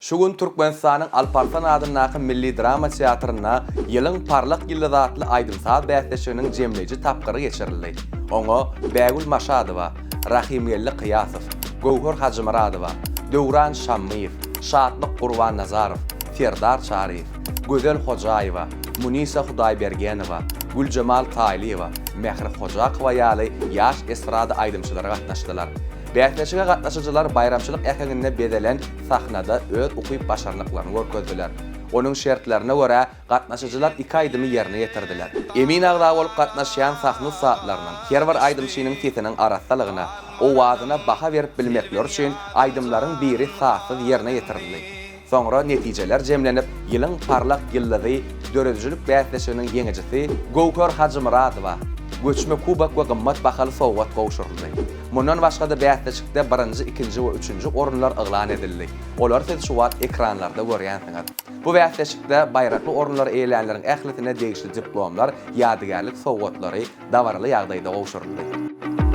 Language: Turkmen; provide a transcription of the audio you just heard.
Şu gün Türkmenistanyň Alparslan adyndaky Milli drama teatrynda Ýylyň parlak ýyldyzy atly aýdym-saz bäsleşiginiň jemleýji tapgyry geçirildi. Oňa Bägül Maşadowa, Rahymgeldi Kyýasow, Göwher Hajymyradowa, Döwran Şammyýew, Şatlyk Gurbannazarow, Serdar Çaryýew, Gözel Hojaýewa, Munisa Hudaýbergenowa, Güljemal Taýlyýewa, Mähri Hojakowa ýaly ýaş estrada aýdymçylary gatnaşdylar. Bäsleşige gatnaşyjylar baýramçylyk äheňinde bezelen sahnada öz ukyp-başarnyklaryny görkezdiler. Onuň şertlerine görä, gatnaşyjylar iki aýdymy ýerine ýetirdiler. Emin agza bolup gatnaşýan sahna ussatlarynyň her bir aýdymçynyň sesiniň arassalygyna, owazyna baha berip bilmekleri üçin aýdymlaryň biri sazsyz ýerine ýetirildi. Soňra netijeler jemlenip, Ýylyň parlak ýyldyzy döredijilik bäsleşiginiň ýeňijisi Göwher Hajymyradowa göçme kubok we gymmat bahaly sowgat gowşuryldy. Mundan başga-da bäsleşikde birinji, ikinji we üçünji orunlar yglan edildi. Olary siz şu wagt ekranlarda görýänsiňiz. Bu bäsleşikde baýrakly orunlary eýelänleriň ählisine degişli diplomlar, ýadygärlik sowgatlary dabaraly ýagdaýda gowşuryldy.